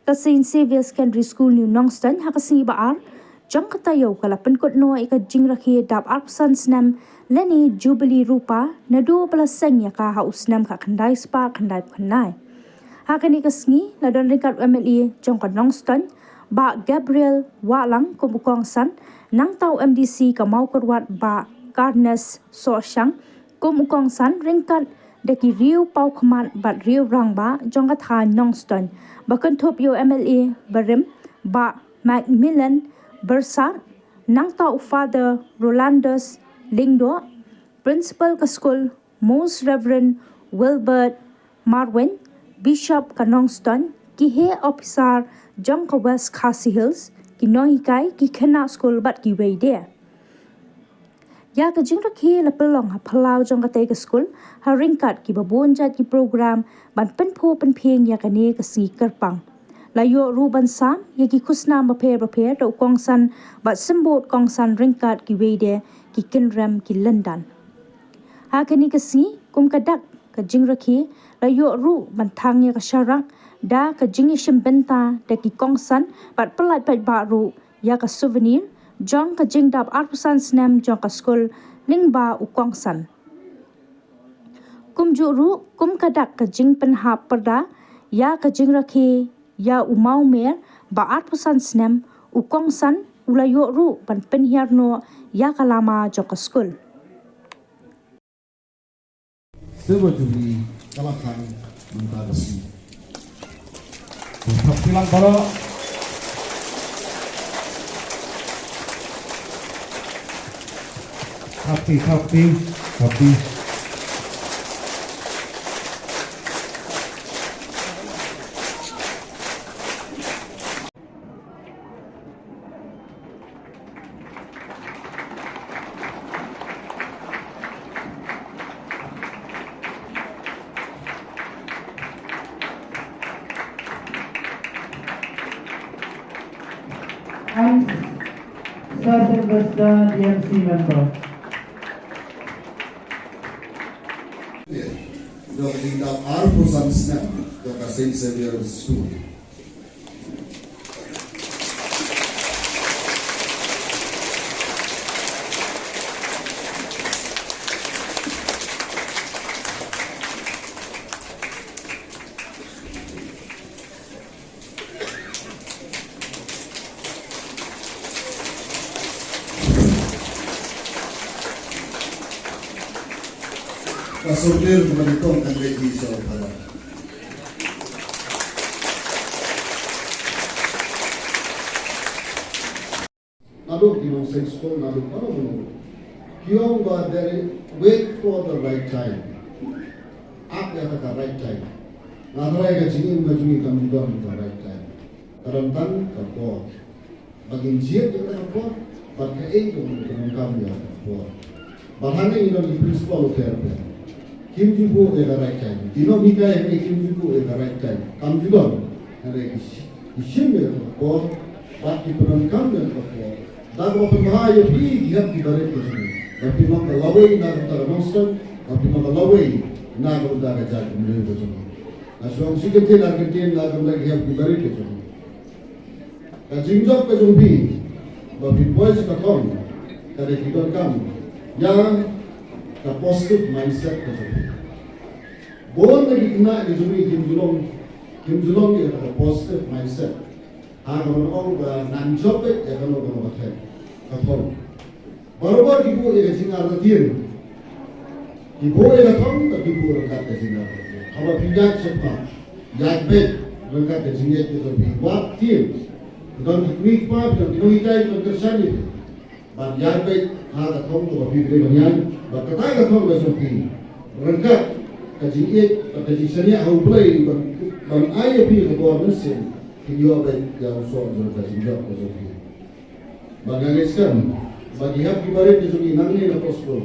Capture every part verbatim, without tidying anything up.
Ka Saint Xavier Secondary School New Nongstoiñ ha ka sngi ba ar jong ka taïew ka la pynkut noh ïa ka jingrakhe dap arphew san snem lane Jubilee Rupa naduh ba la seng ïa ka ha u snem khatkhyndai spah khyndaiphew khyndai. Ha kane ka sngi la don ryngkat u M L A jong ka Nongstoiñ, Bah Gabriel Wahlang kum u kongsan, nangta u M D C ka Mawkyrwat Bah Carnes Sohshang kum u kongsan ryngkat da ki riew paw khmat bad riew rangbah jong ka thaiñ Nongstoiñ, ba kynthup ïa u M L A barim Bah Macmillan Byrsat, nangta u Father Rolandus Lyngdoh, Principal ka skul Most Reverend Wilbert Marwein, Bishop ka Nongstoiñ, ki heh ophisar jong ka West Khasi Hills, ki nonghikai, ki khynnah skul bad kiwei de. Ïa ka jingrakhe la pynlong ha phyllaw jong katei ka skul ha ryngkat kiba bun jait ki program ban pynphuh pynphieng ïa kane ka sngi kyrpang. La ïoh ruh ban sam ïa ki khusnam bapher bapher da u kongsan bad symbud kongsan ryngkat kiwei de ki kynrem ki lyndan. Ha kane ka sngi kum ka dak ka jingrakhe la ïoh ruh ban thang ïa ka sharak da ka jingïashim bynta da ki kongsan bad pyllait paidbah ruh ïa ka souvenir jong ka jingdap arphew san snem jong ka skul lyngba u kongsan. Kumjuh ruh kum ka dak ka jingpynhap pyrda ïa ka jingrakhe ïa u mawmer ba arphew san snem, u kongsan u la ïoh ruh ban pynhiar noh ïa ka lama jong ka skul. Silver Jubilee ka la khang mynta ka sngi. Thap kti lang baroh. Thap kti, thap kti, thap kti. And Sir Sylvester, D M C member. Jong ka jingdap arphew san snem jong ka Saint Xavier School. Ka sortir kaba nyngkong kan leit sha u Phadar. Naduh ki nongseng skul, naduh mano mano, ki ong ba there is, wait for the right time. Ap ïa ka right time. Nga tharai ka jingim ka jong ngi kam ju don ka right time. Ka don tang ka por. Ba ngin jied ïa ka por, bad kaei kaba ngin pyndonkam ïa ka por. Bad hangne ngi don ki principal bapher bapher. Kim ju buh ïa ka right time. Ki nonghikai hangne kim ju buh ïa ka right time. Kam ju don. Hynrei ki shi-, ki shim ïa ka por, bad ki pyndonkam ïa ka por. Da kaba pynbha ïa phi ki hep ki barit ka jong ngi. Ba phin long ka lawei na ka bynta ka Nongstoiñ, ba phin long ka lawei na ka bynta ka jaitbynriew ka jong ngi. Nga shu ong shi kyntien ar kyntien na ka bynta ki hep ki barit ka jong ngi. Ka jingjop ka jong phi, ba phi poi sha ka thong, ka dei phi donkam ïa ka positive mindset ka jong phi. Bun na ki khynnah ka jong phi kim ju long, kim ju long ïa ka positive mindset. Ha kaba ong ba ngan jop beit ïa kano kano ka thong, ka thong. Barabor ki buh ïa ka jingartatien. Ki buh ïa ka thong, te ki buh ryngkat ka jingartatien. Haba phi ïaid shaphang, ïaid beit ryngkat ka jingïeit ka jong phi. Wat tieng. Phi don ki kmie kpa, phi don ki nonghikai, phi don ki kyrshan ïa phi. Ban ïaid beit ha ka thong kaba phi dei ban ïaid. Bad kata ka thong ka jong phi, ryngkat ka jingïeit bad ka jingshaniah ha U Blei ban, ban ai ïa phi ka bor mynsiem, phin ïoh beit ïa u soh jong ka jingjop ka jong phi. Ba nga ngeit skhem ba ki hep ki barit ki jong ngi nangne na post school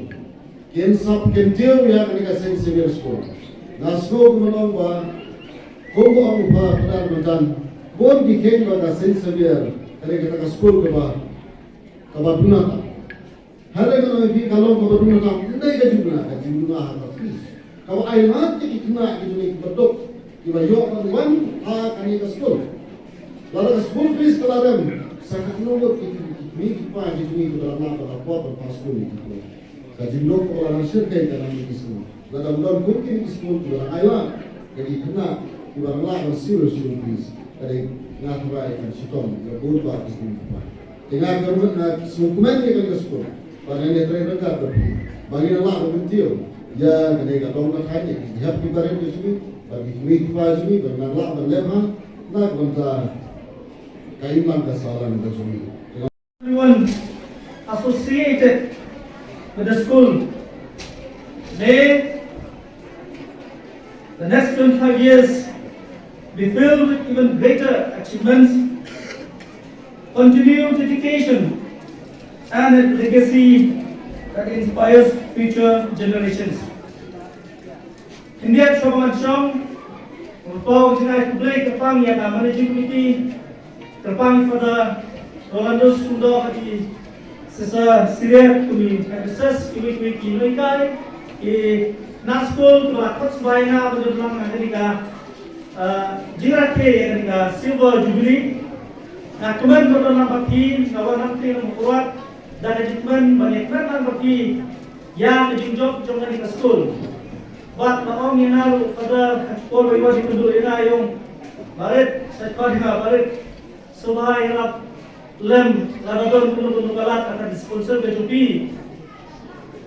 kin sap kyntiew ïa kane ka Saint Xavier School. Nga sngew kumno ba, kumba ong u Phadar mynta, bun ki kheiñ ba ka Saint Xavier ka dei kata ka school kaba, kaba duna tam. Hynrei kane ka long kaba duna tam, ym dei ka jingduna, ka jingduna ha ka fees. Kaba ai lad ïa ki khynnah ki jong ngi kiba duk, kiba ïoh ban wan ha kane ka school. Lada ka school fees ka la lem, sa katno ngut ki kmie ki kpa ki kmie kiba dang lah ban afford ban phah skul ïa ki khynnah. Ka jingduk kaba la nang shyrkhei ka nang ïa ki skul. Lada ym don kum kine ki skul kiba dang ailad ïa ki khynnah kiba dang lah ban siew ïa school fees, ka dei, nga tharai kan shitom ïa bun bah ki kmie ki kpa. Te nga kyrmen, nga sngewkmen ïa kane ka skul. Ba ngan ïatrei ryngkat bad phi ba ngin nang lah ban kyntiew ïa kane ka dong ka thaiñ, ïa ki hep ki barit ka jong ngi, bad ki kmie ki kpa jong ngi, ba ngin nang lah ban lem ha na ka bynta ka imlang ka sahlang ka jong ngi. Everyone associated with the school. May the next twenty-five years be filled with even greater achievements, continued dedication, and a legacy that inspires future generations. Khyndiat shuwa ban shong, nga pynpaw ka jingai khublei kyrpang ïa ka Managing Committee, kyrpang ïa Father Rolandus Sumdo, ka ki Sister Syriac, kum ki headmistress, kiwei kiwei ki nonghikai, ki khynnah skul kiba la khot sbai ïa nga ban ïalang ha kane ka, ah, jingrakhe ïa kane ka Silver Jubilee. Nga kmen ban don lang bad phi, nga wan hangtei na Mawkyrwat da ka jingkmen ban ïakmen lang bad phi ïa ka jingjop jong kane ka skul. Bad nga ong ïa nga ruh, Father, ka por ba i wan ïakynduh ïa nga, i ong, Barit, sa kawei nga, Barit, sngewbha ïarap lem lada don kano kano ka lad ha ka sponsor ka jong phi.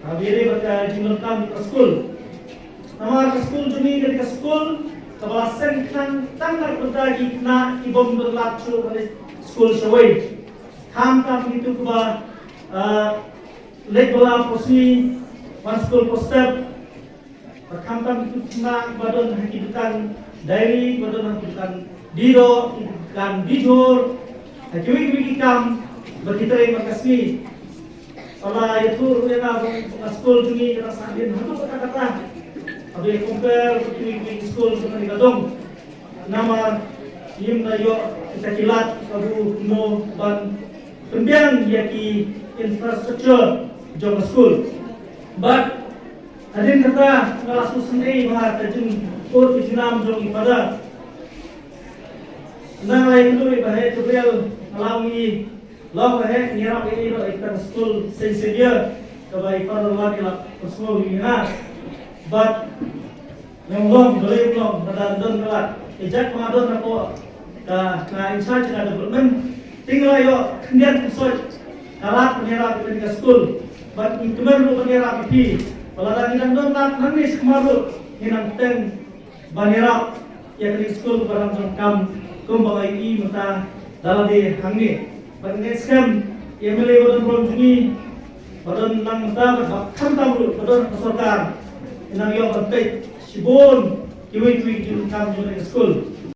Haba ïadei bad ka jingdonkam ka skul. Namar ka skul jong ngi ka dei ka skul kaba la seng khnang tang na ka bynta ki khynnah ki bym don lad shuh ban leit skul shawei. Khamtam kito kiba, ah, leit bylla poi sngi, wan skul poi step. Bad khamtam kito ki khynnah kiba don ha ki dukan diary, kiba don ha ki dukan dih doh, ki dukan dih jhur, ha kiwei kiwei ki kam ba ki trei man ka sngi. Ba la ïathuh ruh ïa nga ba ka skul jong ngi ka dang sah dien haduh katta katta haba ïa compare bad kiwei kiwei ki skul jong kane ka dong. Namar ngim da ïoh kita ki lad kabu kumno ban pynbiang ïa ki infrastructure jong ka skul. Bad hadien kata nga la sngewsynei bha ka jingkut ka jingnam jong i Father. Nga la ïakynduh ïa i Bah Heh Gabriel, nga la ong ïa i, long Bah Heh, ngi ïarap ïa i noh ïa ka skul Saint Xavier kaba i Father Roland i la pynsngew ïa nga. Bad Nga ong long, balei ym long, lada don ka lad. Ka jaka ba nga don hapoh ka, nga in charge ka development. Te nga la ïoh khyndiat kynsoit ka lad ban ïarap ïa kane ka skul. Bad ngi kmen ruh ban ïarap ïa phi. Ba lada ngi dang don lad nangne shakhmat ruh, ngin nang bteng ban ïarap ïa kane ka skul ba dang donkam kumba nga ïohi mynta da lade hangne. Bad nga ngeit skhem ïa u M L A ba don burom jong ngi, ba don nang mynta bad ba khamtam ruh ba don ha ka sorkar, ngin nang ïoh ban peit shibun kiwei kiwei ki jingdonkam jong kane ka skul.